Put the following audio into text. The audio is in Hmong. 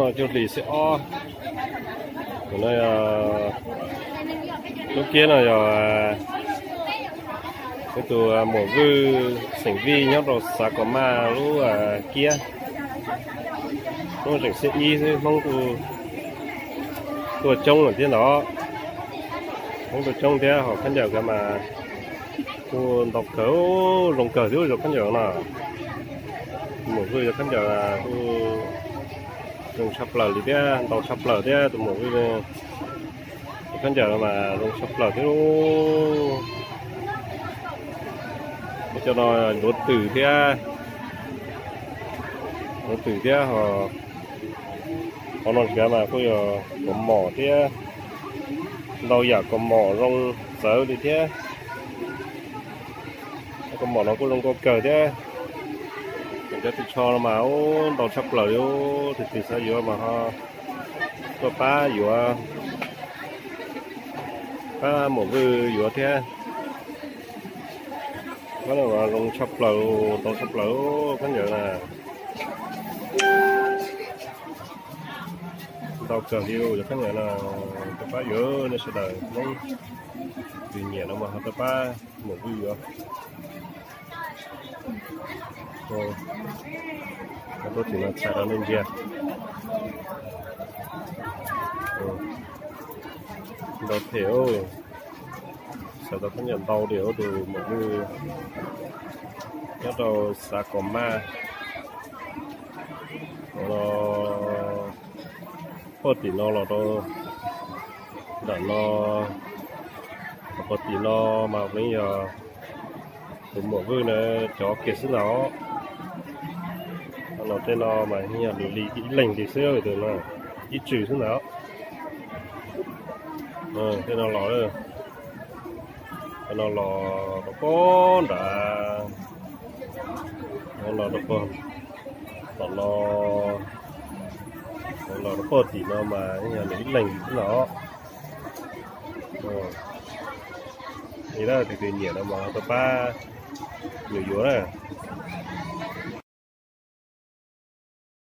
Cuaj hlis xiab ob, no yog lub kiab no yog ib tug muam Vwj xeem Vij nyob rau xav Kom Maj lub kiab. Hmoob zeem xiab ib xwb, Hmoob kuj tuaj coob lawm thiab ntag. Hmoob tuaj coob thiab ho khaub ncaws mas kuj ntau kawg, zoo kawg thiab yog khaub ncaws no. Muam Vwj yog khaub ncaws kuj zoo tshaj plaws li thiab, ntau tshaj plaws thiab tus muam Vwj. Khaub ncaws mas zoo tshaj plaws thiab. Cov no luav twm thiab, luav twm thiab ho, qhov no tsis kav mas kuj yog kaus mom thiab, ntau yam kaus mom zoo txawv li thiab. Kaus mom no kuj zoo nkauj kawg thiab. Cov ris tsho no mas ntau tshaj plaws li, tus twg xav yuav mas ho tuaj pab yuav, pab muam Vwj yuav thiab. Khaub ncaws zoo tshaj plaws, ntau tshaj plaws khaub ncaws na. Ntau kawg li yog khaub ncaws no, tuaj pab yuav nej sawv daws Hmoob twg nyiam no mas ho tuaj pab muam Vwj yuav. Tuaj tim no txhais rau nej ntsia. Ntau thiab, xav tau khaub ncaws ntau li tus muam Vwj nyob rau xav Kom Maj. Puag tim no los rau ntawm no, puag tim no mas yeej yog tus muam Vwj na cov kiag xwb ntag. Los tej no mas yeej yog li ib leeg li xwb, ib tswm xwb ntag. Tej no los, tej no los rau puag nrad, los rau puag tom no, los rau puag tim no mas yeej yog nws ib leeg xwb ntag. Li tus twg nyiam no mas tuaj pab nws yuav na.